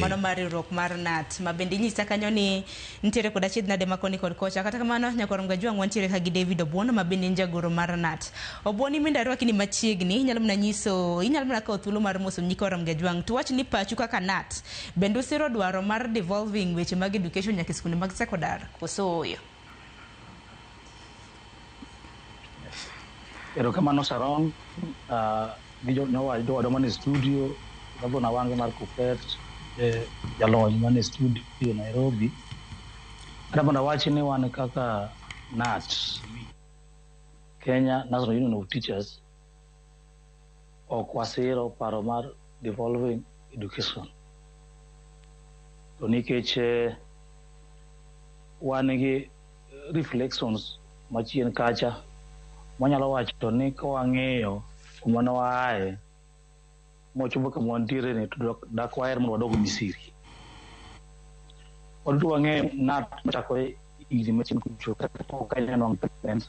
Mano mar riwruok mar KNUT ma bende inyisa kanyo ni nitiere kod achiedh nade ma koni kod kocha. Kata kamano nyakwar Mgajwang' wantiere ka gi David Obuon ma bende en jagoro mar KNUT. Obuon in bende arwaki ni machiegni, inyalo mana nyiso, inyalo mana kawo thuolo mar moso nyikwa Mgajwang' to wach ni pachu kaka KNUT bende usiro dwaro mar devolving weche mag education nyaka e skunde mag sekondar koso ooyo? Erokamano Sharon, gi jowadwa manie studio, Gavana Wange mar Kuppet, jalony manie studio Nairobi. Adwa mondo awach ni wan kaka KNUT, Kenya National Union of Teachers, ok wasiro paro mar devolving education. To nikech wan gi reflections machien kacha, wanyalo wacho ni ka wang'iyo kuma ne waaye mochopo kama wantiere ni to dak waher mondo wadog Misri. Waduto wang'eyo KNUT nochakore higni machien kucho kapok Kenya nwang'o independence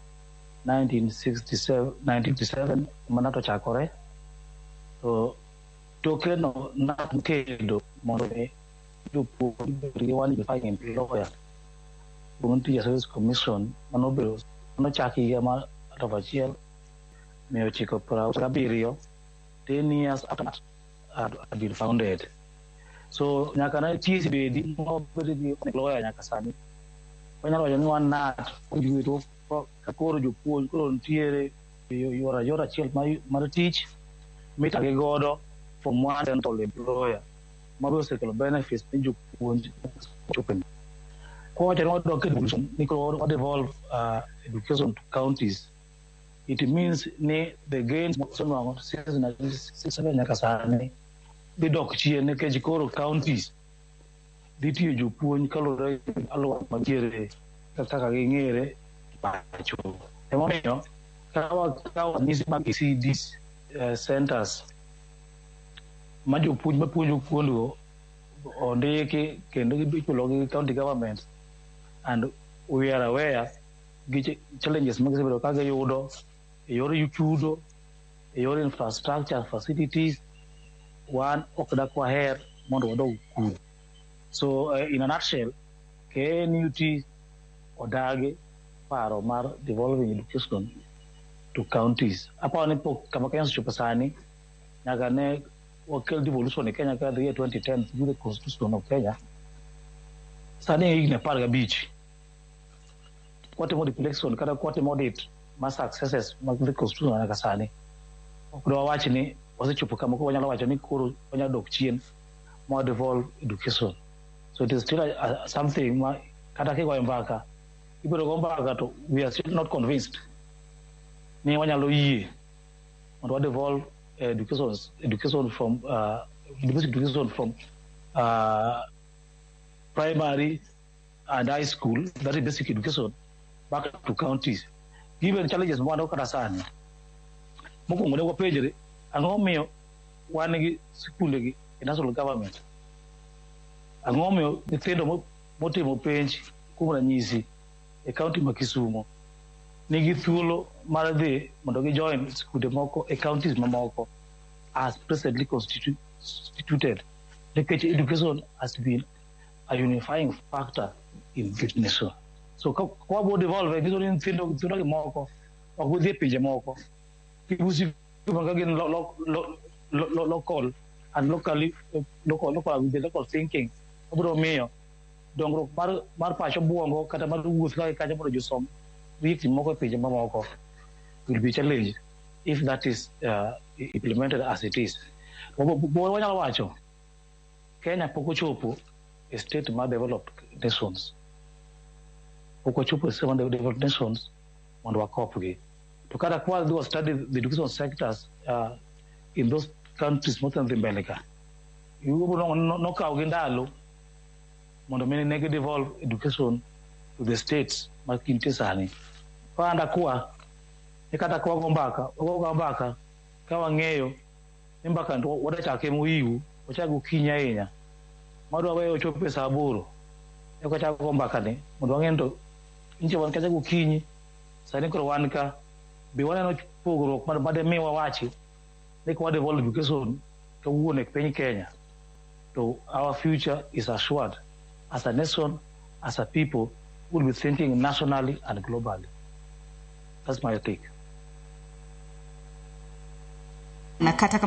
1967 1957 ema KNUT ochakore. To toke no KNUT nokedo mondo mi jopuonj obed gi one unifying employer kuom Teacher Service Commission manobedo manochak higa mar 1967, 10 years after KNUT had been founded. So nyaka ne TSC bedi mwabedo gi employer nyaka sani. Wanyalo wacho ni wan KNUT ka koro jopuonj koro nitiere yor achiel mar tich mitagi godo from one central employer mabe osekelo benefits ne jopuonj chope. Kwawacho ni wadok education ni koro wa devolve education to counties, it means ni the gains mosenwang'o since 1967 nyaka sani dhi dok chien nikech koro counties dhi tiyo jopuonj kaluwore gi alwora mantiere kaka ging'ere pacho. Emomiyo ka wakawo ranyisi mag ECD centers ma jopuonj mapuonjo kuondgo ondiki kendo ichulo gi county government, and we are aware gi challenges ma gisebedo ka giyudo e yor chudo, e yor infrastructure facilities, wan ok dak waher mondo wadog kuno. So in a nutshell, KNUT odagi paro mar devolving education to counties. Aparo ni pok kama Kenya osechopo sani, nyaka ne wakel devolution e Kenya ka the year 2010 through the constitution of Kenya. Sani higni 15. Kwatimo reflection kata kwatimo audit mar successes mag the constitution nyaka sani, ok dwawach ni wasechopo kama koro wanyalo wacho ni koro wanyalo dok chien ma devolve education. So it is still something ma kata kigoyo mbaka, ibiro go mbaka to we are still not convinced ni wanyalo yie mondo wa devolve education from basic education from primary and high school, that is basic education, back to counties. Given challenges mwan kata sani, mokwongo ne wapenjre, ang'o miyo wan gi sikunde gi e national government? Ang'o miyo nyithindo motimo penj kuom ranyisi e county ma Kisumo nigi thuolo mar dhi mondo gi join sikunde moko e counties mamoko as presently constituted? Nikech education has been a unifying factor in this nation. So ka wabo devolve, nyiso ni nyithindo gi moko ok bi dhi e pinje moko. Gibusi ka gin local and locally local, local with the local thinking obiro miyo dongruok mar pach obuongo kata mar wuoth ka kacha mondo josom riekni moko e pinje mamoko will be challenged if that is implemented as it is. Bo wanyalo wacho Kenya pok ochopo e state mar developed nations. Pok ochopo e state mar developed nations mondo wakopgi. To kata kwa dhi study the education sectors in those countries mosedhi mbele ka, iyudo nokawo gi ndalo mondo mi ne gi devolve education to the states ma gintie sani. Ka an dakwa ni kata ka wago mbaka, wago mbaka ka wang'eyo ni mbaka to wadachake mohiu, wachak gokinyi ahinya. Madwa weyo ochop e saa 8 eka wachak go mbaka ni mondo wang'e ni to nyicha wan kacha gokinyi, sani koro wan ka be waneno pogruok made mi wawachi ni ka wa devolve education kawuono e piny Kenya To our future is assured. As a nation, as a people, we'll be thinking nationally and globally. That's my take. Na kata